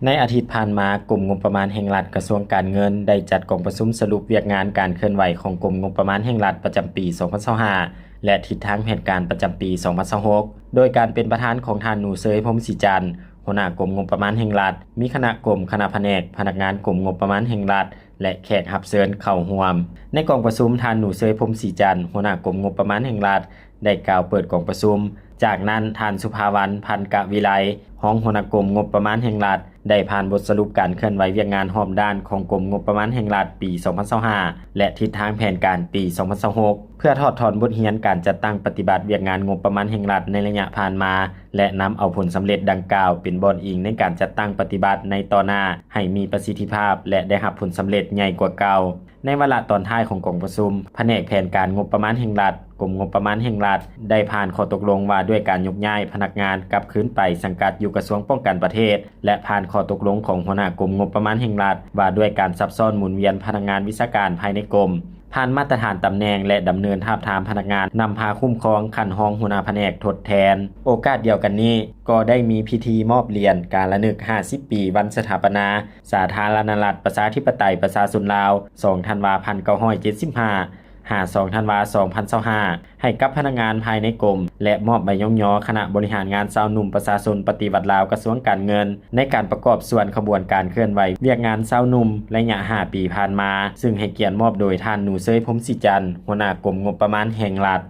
ໃນອາທິດຜ່ານມາ, ກົມງົບປະມານແຫ່ງລັດ ກະຊວງການເງິນ ໄດ້ຈັດກອງປະຊຸມສະຫຼຸບວຽກງານການເຄື່ອນໄຫວຂອງກົມງົບປະມານແຫ່ງລັດ ປະຈຳປີສອງພັນຊາວຫ້າ ແລະ ທິດທາງແຜນການປະຈຳປີສອງພັນຊາວຫົກ ໂດຍການເປັນປະທານຂອງທ່ານ ໜູເຊີຍ ພົມສີຈັນ ຫົວໜ້າກົມງົບປະມານແຫ່ງລັດ, ມີຄະນະກົມ, ຄະນະພະແນກ, ພະນັກງານກົມງົບປະມານແຫ່ງລັດ ແລະ ແຂກຮັບເຊີນເຂົ້າຮ່ວມ. ໃນກອງປະຊຸມ, ທ່ານ ໜູເຊີຍ ພົມສີຈັນ ຫົວໜ້າກົມງົບປະມານແຫ່ງລັດ ໄດ້ກ່າວເປີດກອງປະຊຸມ. ຈາກນັ້ນ, ທ່ານ ສຸພາວັນ ພັນກະວິໄລ ຮອງຫົວໜ້າກົມງົບປະມານແຫ່ງລັດ ໄດ້ຜ່ານບົດສະຫຼຸບການເຄື່ອນໄຫວວຽກງານຮອບດ້ານຂອງກົມງົບປະມານແຫ່ງລັດປີສອງພັນຊາວຫ້າ ແລະ ທິດທາງແຜນການປີສອງພັນຊາວຫົກ ເພື່ອຖອດຖອນບົດຮຽນການຈັດຕັ້ງປະຕິບັດວຽກງານງົບປະມານແຫ່ງລັດໃນໄລຍະຜ່ານມາ ແລະ ນຳເອົາຜົນສຳເລັດດັ່ງກ່າວເປັນບ່ອນອີງໃນການຈັດຕັ້ງປະຕິບັດໃນຕໍ່ໜ້າໃຫ້ມີປະສິດທິພາບ ແລະ ໄດ້ຮັບຜົນສຳເລັດໃຫຍ່ກວ່າເກົ່າ. ໃນວາລະຕອນທ້າຍຂອງກອງປະຊຸມ, ພະແນກແຜນການງົບປະມານແຫ່ງລັດ, ກົມງົບປະມານແຫ່ງລັດ ໄດ້ຜ່ານຂໍ້ຕົກລົງວ່າດ້ວຍການຍົກຍ້າຍພະນັກງານກັບຄືນໄປສັງກັດຢູ່ກະຊວງປ້ອງກັນປະເທດ ແລະ ຜ່ານຂໍ້ຕົກລົງຂອງຫົວໜ້າກົມງົບປະມານແຫ່ງລັດ ວ່າດ້ວຍການຊັບຊ້ອນໝູນວຽນພະນັກງານວິຊາການພາຍໃນກົມ, ຜ່ານມາດຕະຖານຕຳແໜ່ງ ແລະ ດຳເນີນທາບທາມພະນັກງານນຳພາຄຸ້ມຄອງຂັ້ນຮອງຫົວໜ້າພະແນກທົດແທນ. ໂອກາດດຽວກັນນີ້, ກໍໄດ້ມີພິທີມອບຫຼຽນການລະນຶກຫ້າສິບປີວັນສະຖາປະນາ ສາທາລະນະລັດ ປະຊາທິປະໄຕ ປະຊາຊົນລາວ ສອງທັນວາ ພັນເກົ້າຮ້ອຍເຈັດສິບຫ້າ ຫາ ສອງທັນວາ ສອງພັນຊາວຫ້າ ໃຫ້ກັບພະນັກງານພາຍໃນກົມ ແລະ ມອບໃບຍ້ອງຍໍຄະນະບໍລິຫານງານຊາວໜຸ່ມປະຊາຊົນປະຕິວັດລາວ ກະຊວງການເງິນ ໃນການປະກອບສ່ວນຂະບວນການເຄື່ອນໄຫວວຽກງານຊາວໜຸ່ມໄລຍະຫ້າປີຜ່ານມາ, ຊຶ່ງໃຫ້ກຽດມອບໂດຍທ່ານ ໜູເຊີຍ ພົມສີຈັນ ຫົວໜ້າກົມງົບປະມານແຫ່ງລັດ.